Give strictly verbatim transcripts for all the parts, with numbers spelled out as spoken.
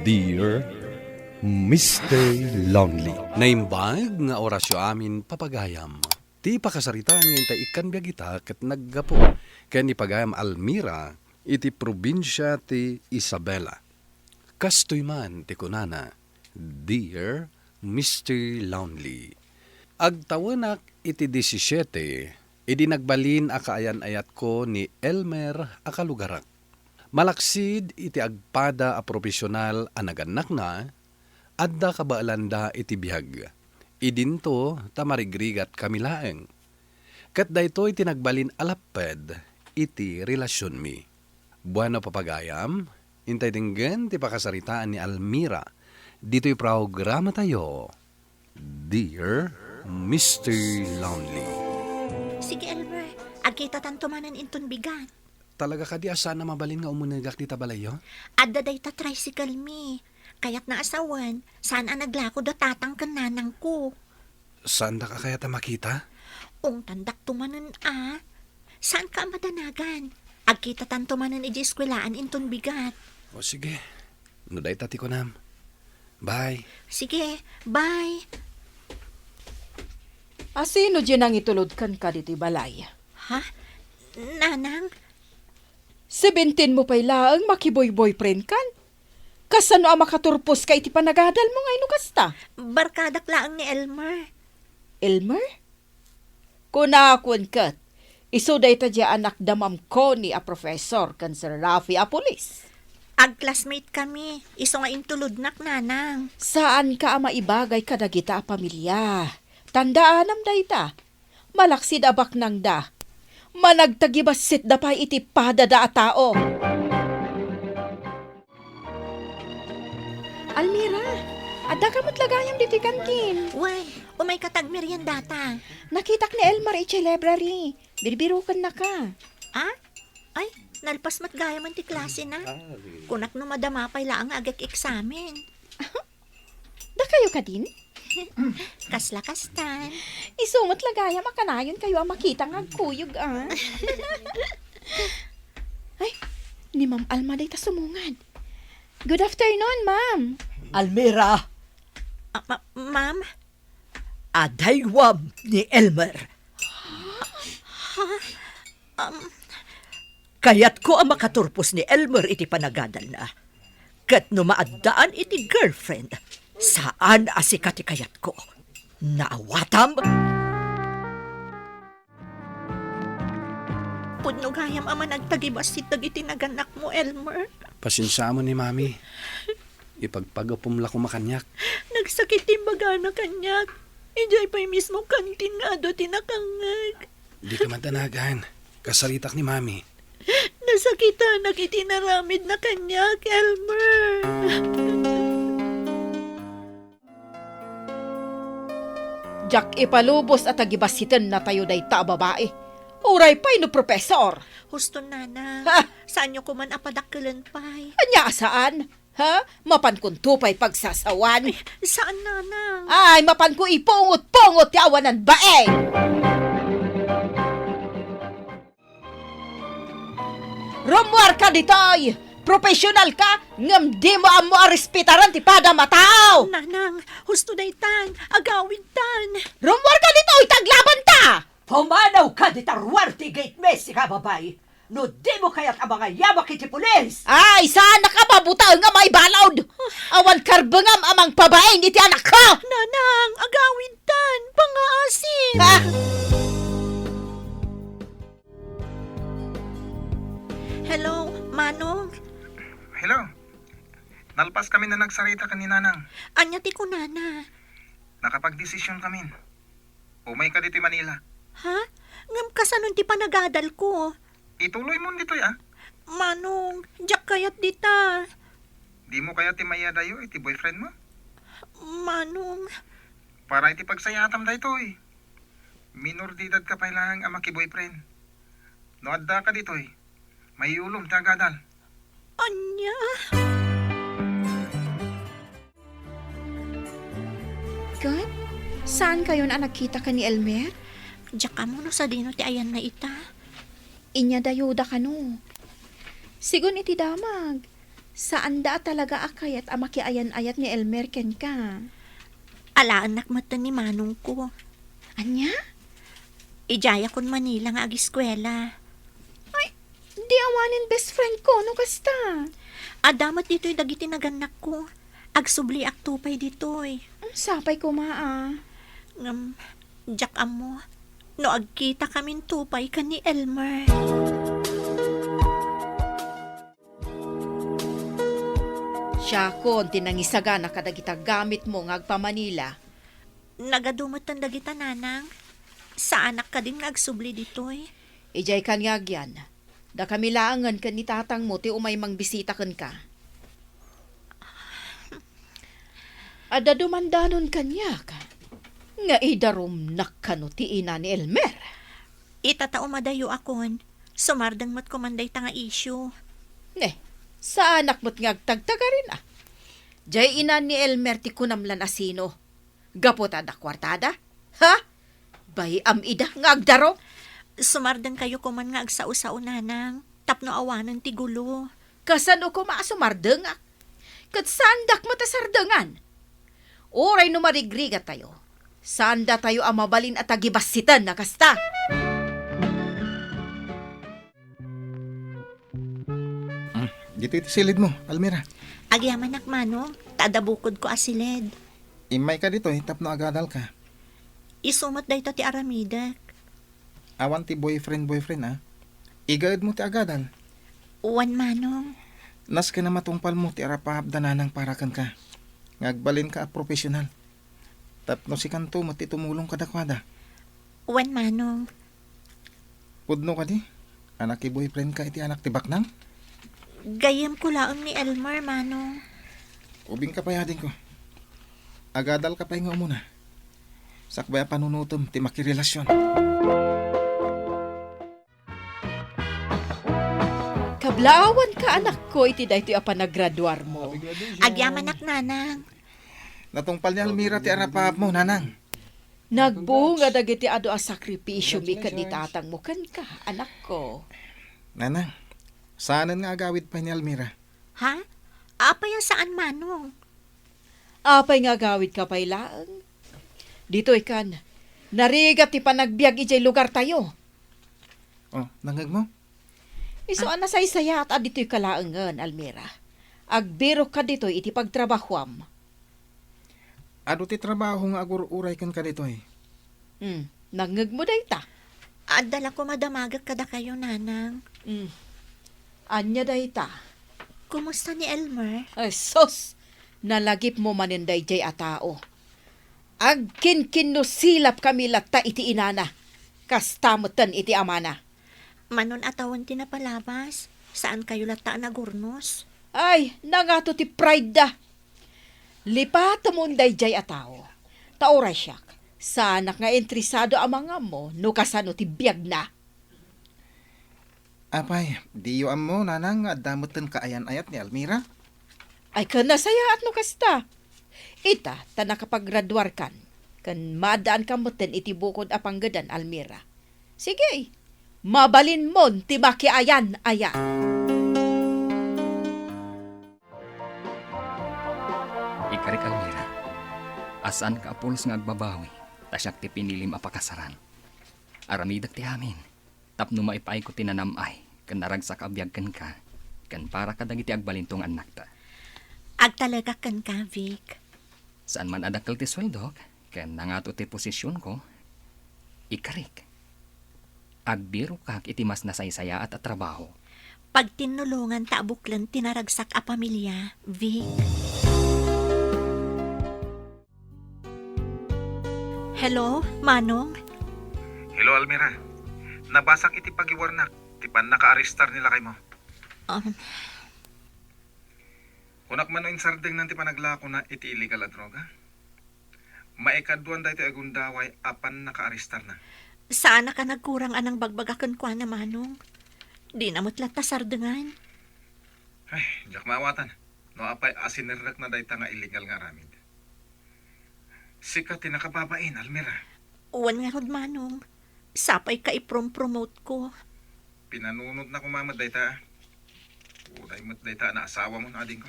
Dear Mister Lonely. Naimbag nga orasyo amin, papagayam. Ti pakasaritaan nga intay ikkan biag ita ket naggapu ken ni pagayam Almira iti probinsia ti Isabela. Kastoy man ti kunana, Dear Mister Lonely, agtawenak iti disisiete idi nagbalin a kaayan-ayatko ni Elmer a kalugarak. Malaksid iti agpada a profesional a nagannakna, adda kabaelanda iti biag. Idinto ta marigrigat kami laeng. Ket daytoy ti nagbalin a lapped iti relasionmi. Bueno, papagayam, intay denggen ti pakasaritaan ni Almira ditoy programatayo, Dear Mister Lonely. Sige, Elmer. Agkitatanto manen inton bigat. Talaga kadi a saan a mabalin nga umunegak dita balayyo? Adda dayta tricycle mi. Kayatna a sawen, saan a naglako da tatang ken nanangko. Saandak a kayat a makita? Ungtandakto manen a. Saanka a madanagan. Agkitatanto manen idiay eskwelaan inton bigat. O sige. No dayta ti kunam. Bye. Sige, bye. A sino diay nangitulod kenka ditoy balay? Ha? Nanang? Seventeen mo pay laeng makiboy-boyfriend kan? Kasano a makaturpos ka iti panagadal mo nga ino kasta? Barkadak laeng ni Elmer. Elmer? Kunakon ket, isu dayta diay anak da Ma'am Connie a professor ken Sir Rafi a pulis. Ag-classmate kami, isu nga intulodnak, nanang. Saanka a maibagay kadagita a pamilia. Tandaanam dayta. Malaksid a baknangda, managtagibassitda pay iti padada a tao. Almira, addaka met la gayam ditoy kantin. Wen, umayka ta agmeriendata. Nakitak ni Elmer idiay library. Birbirokennaka. Ah? Ay, nalpas met gayamen ti klasena. Kunak no madama pay laeng nga agek-eksamen. Dakayo kadin? Kasla kastan. Isu met la gayam a kanayonkayo a makita nga agkuyog, a. Ay, ni Ma'am Alma dayta sumungad. Good afternoon, ma'am. Almira! Ah, ma-, ma'am? Adaywam ni Elmer. Ha? Um, Kayatko a makaturpos ni Elmer iti panagadalna. Ket no maaddaan iti girlfriend, saan a sika ti kayatko. Naawatam? Pudno gayam a managtagibassit dagiti nagannakmo, Elmer. Pasensiaam ni Mami. Ipagpagapom la koma kaniak. Nagsakit ti imbagana kaniak. Idiay pay mismo kantin nga adu ti nakangngeg. Dika madanagan. Kasaritak ni Mami. Nasakitanak iti inaramidna kaniak, Elmer. Diak ipalubos a tagibassitennatayo dayta a babai. Uray pay no professor. Husto, Nana. Ha? Saanyo koman a padakkelen pay. Ania a saan? Ha? Mapankonto pay pagsasawan? Ay, saan, Nana? Ay, mapanko ipungot-pungot ti awanan baeng. Rummuarka ditoy! Professional ka, ngem dimo ammo a respetaran ti padam a tao! Nanang, husto daytan, agawidtan. Rummuarka ditoy, ta aglabanta! Pumanawka dita ruar ti gate, Miss, ika babai. No dimo kayat a mangayamak iti pulis! Ay, saanak a mabutaeng a maibalud! Awan karbengam a mangpabain iti anakko! Nanang, agawidtan, pangaasim! Ha? Hello, Manong? Hello. Nalpas kami na nagsarita ken ni Nanang. Ania ti kunana? Nakapagdesisyon kamin. Umayka ditoy Manila. Ha? Ngem kasanon ti panagadalko? Ituloy mon ditoy, a. Manong, diak kayat dita. Dimo kayat ti mayadayo iti boyfriendmo? Manong. Para iti pagsayaatam daytoy. Minor de edad ka pay laeng a makiboyfriend. No addaka ditoy, mayulom ti agadal. Ania? Ket, saankayon a nagkita ken ni Elmer? Diak ammo no sadino ti ayanna ita. Inyadayoda kano. Sigun iti damag, Saanda a talaga a kayat a makiayan-ayat ni Elmer kenka. Alaennak metten ni manongko. Ania? Idiayakon Manila nga agiskuela. Ay, di awanen best friend ko, no kasta? Adda met ditoy dagiti nagannakko. Agsubliakto pay ditoy. Mm, sapay koma, a. Ngem, diak ammo no agkitakaminto pay ken ni Elmer. Siakon ti nangisagana kadagita gamitmo nga agpamanila. Nagadu metten dagita, nanang. Saanak kadin nga agsubli ditoy. Idiay kan nga agyan. Dakami laengen ken ni tatangmo ti umay mangbisita kenka. Adda dumandanon kaniak nga idarumnak kano ti ina ni Elmer. Ita ta umadayoakon, sumardeng met koman dayta nga isyu. Ne, saanak met nga agtagtagarin, a. Diay ina ni Elmer ti kunam lan a sino. Gapu ta adda kuartada? Ha? Bay-am ida nga agdaro? Sumardengkayo koman nga agsao-sao, nanang, tapno awanen ti gulo. Kasano koma a sumardengak? Ket saandak met a sardengan. Uray no marigrigatayo, saandatayo a mabalin a tagibassiten a kasta. Hmm, ditoy ti silidmo, Almira. Agyamanak, manong, ta adda bukodko a silid. Immayka ditoy tapno agadalka. Isu met dayta ti aramidek. Awan ti boyfriend-boyfriend, a. Igaedmo ti agadal. Wen, manong. Nasken a matungpalmo ti arapaap da nanang para kenka. Nga agbalinka a professional. Tapno sikanto met ti tumulong kadakuada. Wen, manong. Pudno kadi a nakiboyfriendka iti anak ti baknang? Gayyemko laeng ni Elmer, manong. Ubingka pay, adingko. Agadalka pay nga umuna. Sakbay a panunotem ti makirelasyon. Kablaawanka, anakko, iti daytoy a panagraduarmo. Agyamanak, nanang. Natungpal ni Almira ti arapaapmo, nanang. Nagbunga dagiti adu a sakripisiomi ken ni tatangmo kenka, anakko. Nanang, saanen nga agawid pay ni Almira. Ha? Apay a saan, manong? Apay nga agawidka pay laeng? Ditoy kan, narigat ti panagbiag idiay lugartayo. Oh, nangngegmo? Isu a nasaysayaat a ditoyka laengen, Almira. Agbirokka ditoy iti pagtrabahoam. Adu ti trabaho nga agur-uray kenka ditoy. Hmm, nangngegmo dayta? Adda la koma damagek kadakayo, nanang. Hmm. Ania dayta? Kumusta ni Elmer? Ay, sus! Nalagipmo manen daydiay a tao. Agkinkinnusilapkami latta iti inana. Kasta metten iti amana. Manon a tawen ti napalabas, saankayo latta a nagurnos. Ay, nangato ti pride da. Lipatemon daydiay a tao. Ta uray siak, saanak nga interesado a mangammo no kasano ti biagna. Apay, diyo ammo, nanang, nga adda metten kaayan-ayat ni Almira? Ay, ken nasayaat no kasta. Ita, ta nakapagraduarkan, ken maaddaanka metten iti bukod a panggedan, Almira. Sige, mabalinmon ti makiayan-ayat. Ikarik, Almira, a saanka a pulos nga agbabawi, ta siak ti pinilim a pakasaran. Aramidek ti amin, tapno maipaayko ti nanam-ay ken naragsak a biag kenka, ken para kadagiti agbalinto nga annakta. Agtalekak kenka, Vic. Saan man a dakkel ti sueldok, ken nangato ti posisionko, ikarik. Agbirokak iti mas nasaysayaat a trabaho. Pagtinnulonganta a buklen ti naragsak a pamilia, Vic. Hello, Manong? Hello, Almira. Nabasak iti pagiwarnak ti pannakaarestar ni lakaymo. Um. Kunak man no insardengnan ti panaglakona iti illegal a droga? Maikaduan daytoy a gundaway a pannakaarestarna. Saanak a nagkurang a nangbagbaga kenkuana, Manong. Dina met latta sardengan. Ay, diak maawatan no apay a sinerrekna dayta nga illegal nga aramid. Sika ti nakababain, Almira. Wen ngarud, Manong. Sapay ka iprom-promote ko. Pinanunotna koma met dayta. Uray met dayta a naasawam, adingko.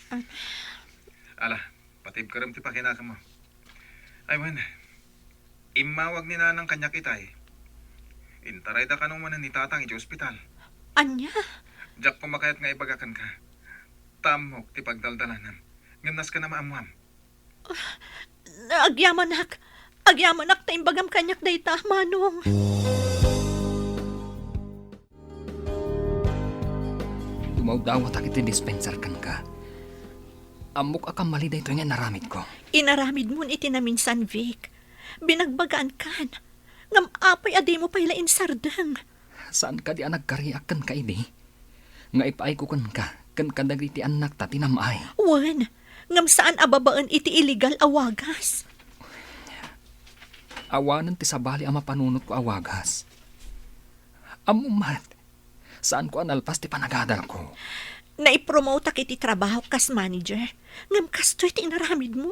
Ah. Ala, patibkerem ti pakinakemmo. Ay, wen, immawag ni Nanang kaniak itay. Intarayda kano manen ni Tatang iti ospital. Ania? Diak koma kayat nga ibaga kenka. Ta ammok ti pagdaldalanem, ngem nasken a maammoam. Agyamanak! Agyamanak ta imbagam kaniak dayta, Manong! Dumawdawatak iti dispenser kenka. Ammok a kammali daytoy nga inaramidko. Inaramidmon iti naminsan, Vic. Binagbagaankan. Ngem apay a dimo pay la insardeng? Saan kadi a nagkariak kenka idi? Nga ipaayko kenka, ken kadagiti annakta ti nam-ay. Wen, ngem saan a babaen iti illegal a wagas. Awanen ti sabali a mapanunotko a wagas. Ammom met, saanko a nalpas ti panagadalko. Naipromotak iti trabahok kas manager, ngem kastoy ti inaramidmo.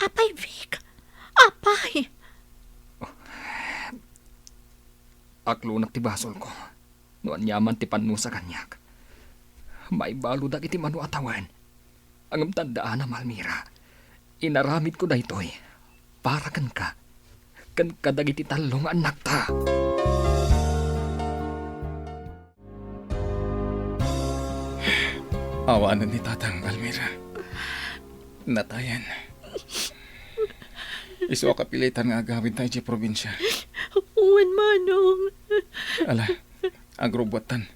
Apay, Vic? Apay? Aklonak ti basolko. No aniaman ti pannusa kaniak, maibaludak iti mano a tawen. Ngem tandaanam, Almira, inaramidko daytoy para kenka, ken kadagiti tallo nga annakta. Awanen ni Tatang, Almira. Natayen. Isu a kapilitan nga agawidta idiay probinsia. Wen, Manong. Ala, agrubbuattan.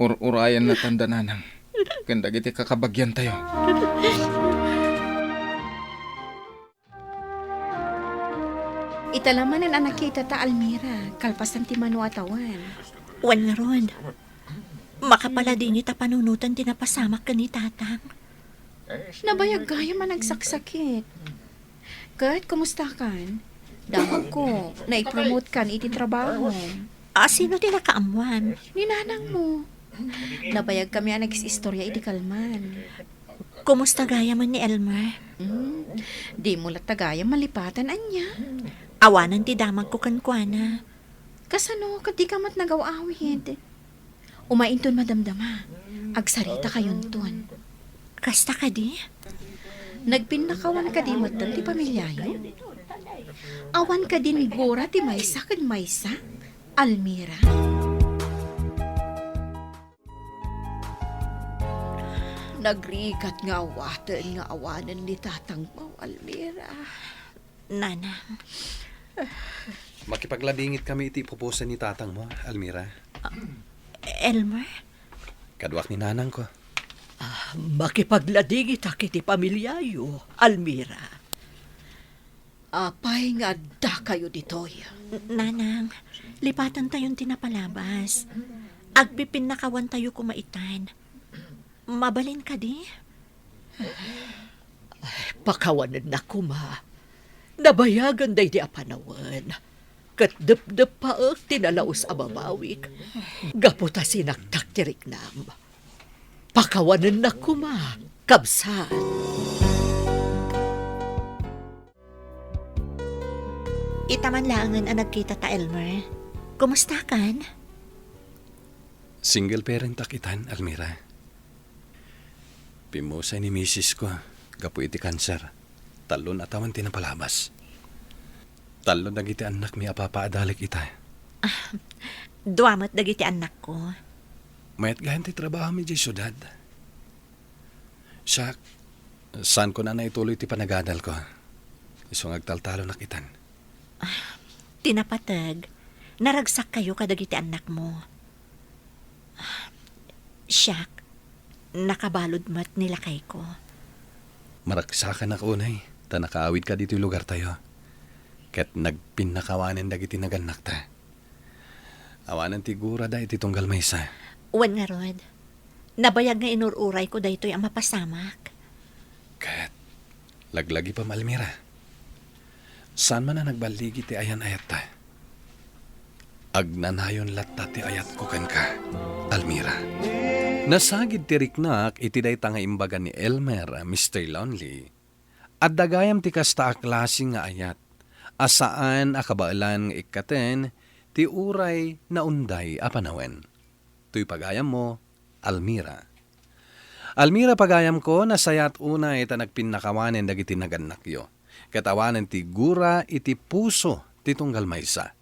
Ur-urayan na tanda, Nanang, ken dagiti kakabagiantayo. Ita la manen a nakitata, Almira, kalpasan ti mano a tawen. Wen ngarud, makapaladingit a panunoten ti napasamak ken ni Tatang. Nabayag gayam a nagsaksakit. Ket kumustakan? Damagko, naipromotkan iti trabaho. A, sino ti nakaammuan? Ni nanangmo. Nabayagkami a nagis-istorya idi kalman. Kumusta gayam ni Elmer? Hmm, dimo latta gayam malipatan, ania? Awanen ti damagko kenkuana. Kasano ket dika met nagaw-awid? Umay inton madamdama, agsaritakayon ton. Kasta kadi? Nagpinnakawan kadi metten ti pamiliayo? Awan kadin gura ti maysa ken maysa, Almira? Nagrigat nga awaten nga awanen ni tatangmo, Almira. Nanang. Makipagladingitkami iti ipupusan ni tatangmo, Almira. Ah, Elmer? Kaduak ni nanangko. Ah, makipagladingitak iti pamiliayo, Almira. Apay nga addakayo ditoy? N-, Nanang, lipatentayon ti napalabas. Agpipinnakawantayo koma itan. Mabalin kadi? Ay, pakawanennak koma. Nabayagen daydi a panawen. Ket depdeppaek ti nalaus a babawik. Gapu ta sinaktak ti riknam. Pakawanennak koma, kabsat. Ita man laengen a nagkitata, Elmer. Kumustakan? Single parent ak itan, Almira. Pimmusay ni misisko gapu iti kanser. Tallon a tawen ti napalabas. Tallo dagiti annakmi a papaadalek ita. Ah, dua met dagiti annakko. Mayat gayam ti trabahomi idiay siudad. Siak, saanko a naituloy ti panagadalko. Isu nga agtaltalonak itan. Ah, ti napateg, naragsakkayo kadagiti annakmo. Ah, siak, nakabalud met ni lakayko. Maragsakanak unay, ta nakaawidka ditoy lugartayo. Ket nagpinnakawanen dagiti nagannakta. Awanen ti gurada iti tunggal maysa. Wen ngarud, nabayag nga inur-urayko daytoy a mapasamak. Ket laglagipem, Almira. Saan man a nagballigi ti ayan-ayatta. Agnanayon latta ti ayatko kenka, Almira. Nasagid ti riknak iti dayta nga imbaga ni Elmer, Mister Lonely. Adda gayam ti kasta a klase nga ayat a saan a kabaelan nga ikkaten ti uray naunday a panawen. Toy pagayammo, Almira. Almira, pagayamko, nasayaat unay ta nagpinnakawanen dagiti nagannakyo, ket awanen ti gura iti puso ti tunggal maysa,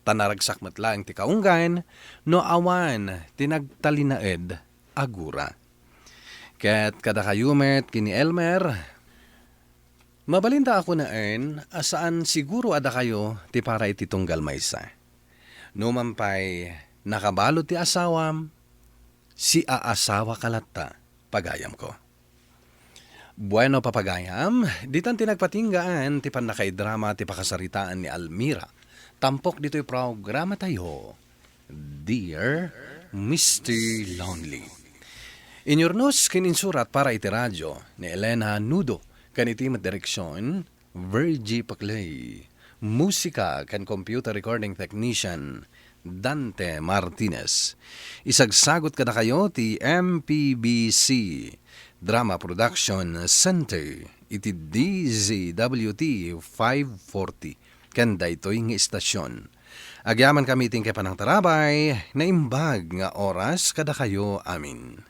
ta naragsak met laeng ti kaunggan no awan ti nagtalinaed a gura. Ket kadakayo met ken ni Elmer, mabalinta a kunaen a saan siguro a dakayo ti para iti tunggal maysa. Numan pay, nakabalud ti asawam, siaasawaka latta, pagayamko. Bueno, papagayam, ditan ti nagpatinggaan ti pannakaidrama ti pakasaritaan ni Almira. Tampok ditoy programatayo, Dear Mister Lonely. Inyurnos ken insurat para iti radio ni Elena Nudo, ken iti met direksion, Virgie Paclay. Musika ken computer recording technician, Dante Martinez. Isagsagot kadakayo ti M P B C Drama Production Center iti D Z W T five forty ken daytoy nga istasyon. Agyamankami iti inkay panangtarabay, naimbag nga oras kadakayo amin.